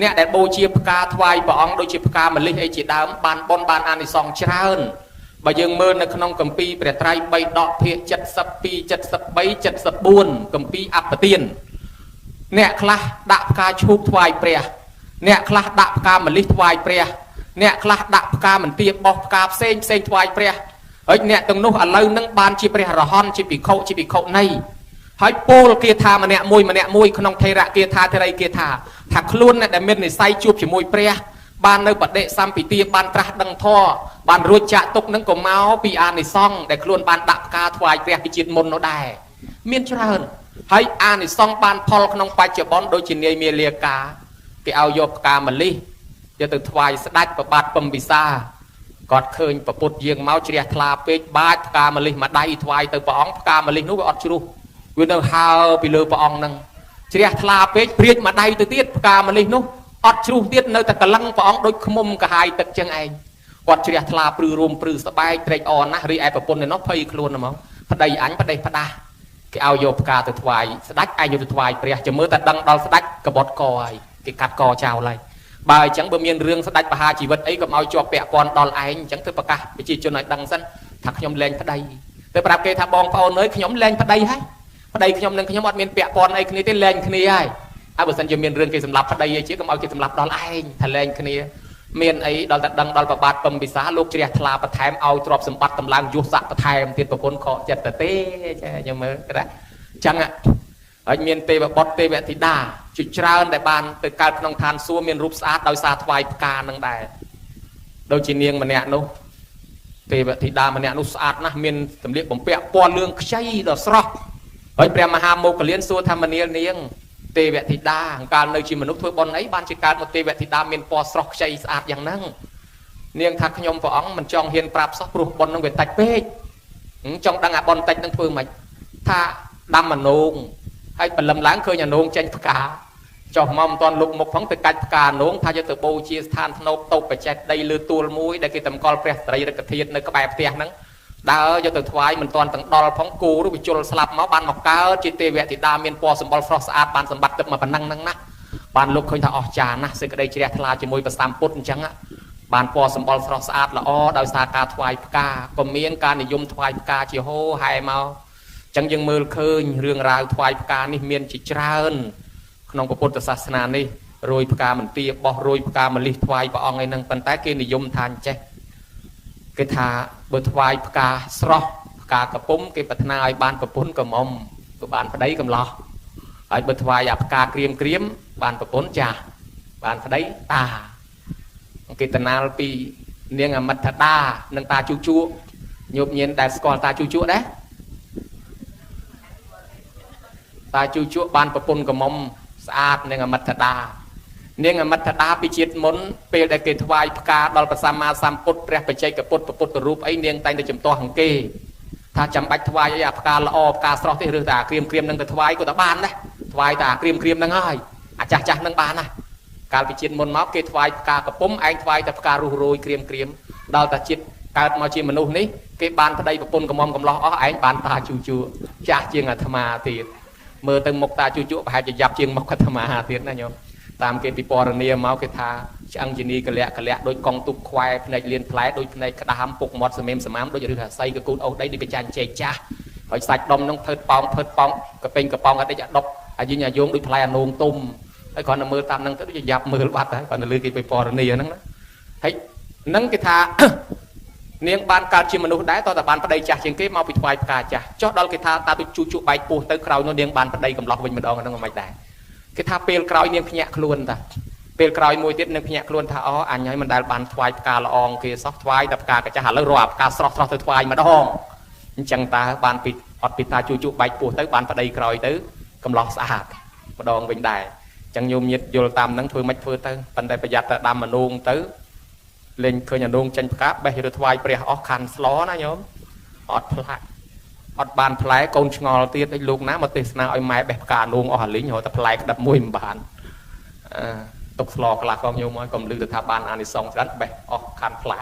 អ្នកដែលបូជាផ្កាថ្វាយព្រះអង្គដូចជាផ្កាម្លិះអីជាដើមបានបុណ្យបានអានិសង្សច្រើនបើយើងមើលនៅក្នុងគម្ពីរព្រះត្រៃបិដកភាគ72 73 74គម្ពីរអបទានអ្នកខ្លះដាក់ផ្កាឈូកថ្វាយព្រះអ្នកខ្លះដាក់ផ្កាម្លិះថ្វាយព្រះអ្នកខ្លះដាក់ផ្កាមន្ទាបោះផ្កាផ្សេងផ្សេងថ្វាយព្រះហើយអ្នកទាំងនោះឥឡូវនឹងបានជាព្រះរហន្តជាភិក្ខុជាភិក្ខុនីហើយពោលគាថាម្នាក់មួយម្នាក់មួយក្នុងថេរគាថាថេរីគាថាថាខ្លួនអ្នកដែលមាននិស័យជួបជាមួយព្រះបាននៅបដិសម្ពិទាបានត្រាស់ដឹងធម៌បានរួចចាក់ទុកនឹងក៏មកពីអានិសង្សដែលខ្លួនបានដាក់ផ្កាថ្វាយព្រះពីជាតិមុននោះដែរមានច្រើនហើយអានិសង្សបានផលក្នុងបច្ចុប្បន្នដូចជានាយមាលាកាគេឲ្យយកផ្កាម្លិះយកទៅថ្វាយស្ដេចប្របាទពំពិសាគាត់ឃើញប្រពុតយាងមកជ្រះថ្លាពេកបាចផ្កាម្លិះមួយដៃថ្វាយទៅព្រះអង្គផ្កាម្លិះនោះវាអត់ជ្រុះវានៅហើពីលើព្រះអង្គនឹងជ្រះថ្លាពេកព្រាចមួយដៃទៅទៀតផ្កាម្លិះនោះអត់ជ្រុះទៀតនៅតែកលឹងព្រះអង្គដូចខ្មុំកាហាយទឹកចឹងឯងគាត់ជ្រះថ្លាព្រឺរួមព្រឺស្បែកត្រេកអរណាស់រីឯប្រពន្ធឯនោះភ័យខ្លួនហ្មងប្តីអញប្តីផ្ដាស់គេឲ្យយកផ្កាទៅថ្វាយស្ដេចឯងយកទៅថ្វាយព្រះចាំមើលតែដឹងដល់ស្ដេចកបត់កហើយគេកាត់កចោលហើយបើអញ្ចឹងបើមានរឿងស្ដេចបហាជីវិតអីកុំឲ្យជាប់ពាក់ព័ន្ធដល់ឯងអញ្ចឹងទៅប្រកាសប្រជាជនឲ្យដឹងសិនថាខ្ញុំលែងប្តីទៅប្រាប់គេថាបងប្អូនអើយខ្ញុំលែងប្តីហើយប្តីខ្ញុំនិងខ្ញុំអត់មានពាក់ព័ន្ធអីគ្នាទេលែងគ្នាហើយហើយបើសិនជាមានរឿងគេសម្លាប់ប្តីអីជាកុំឲ្យគេសម្លាប់ដល់ឯងថាលែងគ្នាមានអីដល់តែដឹងដល់ប្របាទពំពិសាលោកជ្រះថ្លាបន្ថែមឲ្យទ្រព្យសម្បត្តិតម្លើងយុស័កបន្ថែមទៀតប្រពន្ធខកចិត្តទៅទេចាខ្ញុំមើលគេថាអញ្ចឹងហើយមានទេវបុត្រទេវធីតាជាច្រើនដែលបានទៅកើតក្នុងឋានសួគ៌មានរូបស្អាតដោយសារថ្វាយផ្កានឹងដែរដូចជានាងម្នាក់នោះទេវធីតាម្នាក់នោះស្អាតណាស់មានសម្លៀកបំពាក់ពណ៌លឿងខ្ចីដ៏ស្រស់ហើយព្រះមហាមោគលានសួរថាមនាលនាងទេវធីតាកាលនៅជាមនុស្សធ្វើបុណ្យអីបានជាកើតមកទេវធីតាមានពណ៌ស្រស់ខ្ចីស្អាតយ៉ាងហ្នឹងនាងថាខ្ញុំព្រះអង្គមិនចង់ហ៊ានប្រាប់សោះព្រោះបុណ្យនឹងវាតិចពេកចង់ដឹងអាបុណ្យតិចនឹងធ្វើម៉េចថាដាំមនោងហើយព្រលឹមឡើងឃើញអានោងចេញផ្កាចុះមកមិនទាន់លុបមុខផងទៅកាច់ផ្កានោងថាយកទៅបូជាស្ថានធ្នូបតូបបច្ចេកដីលើទួលមួយដែលគេតម្កល់ព្រះស្រីរិកធាតុនៅក្បែរផ្ទះហ្នឹងដើរយកទៅថ្វាយមិនទាន់ទាំងដល់ផងគោឬវិជុលស្លាប់មកបានមកកើតជាទេវធីតាមានពណ៌សម្បុរស្រស់ស្អាតបានសម្បត្តិទឹកមកប៉ុណ្ណឹងហ្នឹងណាបានលោកឃើញថាអស្ចារ្យណាស់សេចក្តីជ្រះថ្លាជាមួយព្រះសម្ពុទ្ធអញ្ចឹងបានពណ៌សម្បុរស្រស់ស្អាតល្អដោយសារការថ្វាយផ្កាក៏មានការនិយមថ្វាយផ្កាជាហូហែមកអញ្ចឹងយើងមើលឃើញរឿងរ៉ាវថ្វាយផ្កានេះមានជាច្រើនក្នុងពុទ្ធសាសនានេះរយផ្កាមន្ទាបោះរយផ្កាម្លិះថ្វាយព្រះអង្គឯហ្នឹងប៉ុន្តែគេនិយមថាអញ្ចេះគេថាបើថ្វាយផ្កាស្រស់ផ្កាកពុំគេប្រាថ្នាឲ្យបានប្រពន្ធក្រមុំក៏បានប្តីកំឡោះហើយបើថ្វាយអាផ្កាក្រៀមក្រៀមបានប្រពន្ធចាស់បានប្តីតាគេតណាលពីនាងអមិថតានិងតាជូជក់ញោមញៀនដែលស្គាល់តាជូជក់ដែរតាជូជក់បានប្រពន្ធក្រមុំស្អាតនាងអមិថតានាងអមិថតាពីជាតិមុនពេលដែលគេថ្វាយផ្កាដល់ព្រះសម្មាសម្ពុទ្ធព្រះបច្ចេកពុទ្ធពុទ្ធរូបអីនាងតែងតែជំទាស់អង្គគេថាចាំបាច់ថ្វាយអីអាផ្កាល្អផ្កាស្រស់ទេឬតែអាក្រៀមក្រៀមនឹងទៅថ្វាយក៏តែបានដែរថ្វាយតែអាក្រៀមក្រៀមនឹងហើយអាចាស់ចាស់នឹងបានណាកាលពីជាតិមុនមកគេថ្វាយផ្កាកពុំឯងថ្វាយតែផ្ការុះរោយក្រៀមក្រៀមដល់តែជាតិកើតមកជាមនុស្សនេះគេបានប្តីប្រពន្ធកំមុំកំឡោះអស់ឯងបានតាជូជក់ចាស់ជាងអាត្មាទៀតមើលទៅមុខតាជូជក់ប្រហែលជាយ៉ាប់ជាងមុខអាត្មាទៀតណាញោមតាមគេពិពណ៌នាមកគេថាឆ្អឹងជានីកលៈកលៈដូចកង់ទូកខ្វែភ្នែកលៀនផ្លែដូចភ្នែកក្តាមពុកមាត់សមេមសមាមដូចរឹសអាស័យកកូនអូសដីដូចកចាញ់ចេកចាស់ហើយសាច់ដុំនឹងថើតប៉ោងថើតប៉ោងកពេញកប៉ោងអតិចអដុកអាយីងអាយងដូចផ្លែអានោងទុំហើយគ្រាន់តែមើលតាមនឹងទៅដូចយ៉ាប់មើលបាត់ហើយគ្រាន់តែលើគេពិពណ៌នាហ្នឹងណាហើយនឹងគេថានាងបានកើតជាមនុស្សដែរតើតើបានប្តីចាស់ជាងគេមកពីថ្វាយផ្កាចាស់ចុះដល់គេថាតាទៅជូជក់បែកពោះទៅក្រោយនោះនាងបានប្តីកំឡោះវិញម្ដងហ្នឹងមិនដែរគេថាពេលក្រោយនាងភ្ញាក់ខ្លួនតាពេលក្រោយមួយទៀតនាងភ្ញាក់ខ្លួនថាអូអញហើយមិនដែលបានថ្វាយផ្កាល្អងគេសោះថ្វាយតែផ្កាកាចាស់ឥឡូវរាប់ផ្កាស្រស់ស្រស់ទៅថ្វាយម្ដងអញ្ចឹងតើបានពីអត់ពីតាជូជក់បែកពោះទៅបានប្តីក្រោយទៅកំឡោះស្អាតម្ដងវិញដែរអញ្ចឹងញោមញាតយល់តាមហ្នឹងធ្វើមិនធ្វើទៅប៉ុន្តែប្រយ័ត្នតែដាំមនោងទៅលេងឃើញអានោងចេញផ្កាបេះឬថ្វាយព្រះអស់ខាន់ស្លណាញោមអត់ផ្លាក់អត់បានផ្លែកូនឆ្ងល់ទៀតឲ្យលោកណាមកទេសនាឲ្យម៉ែបេះផ្កានោងអស់អាលីងរហូតតែផ្លែក្តាប់មួយមិនបានទុកស្លខ្លះក៏ញោមឲ្យកុំលឺទៅថាបានអានិសង្សច្រើនបេះអស់ខាន់ផ្លែ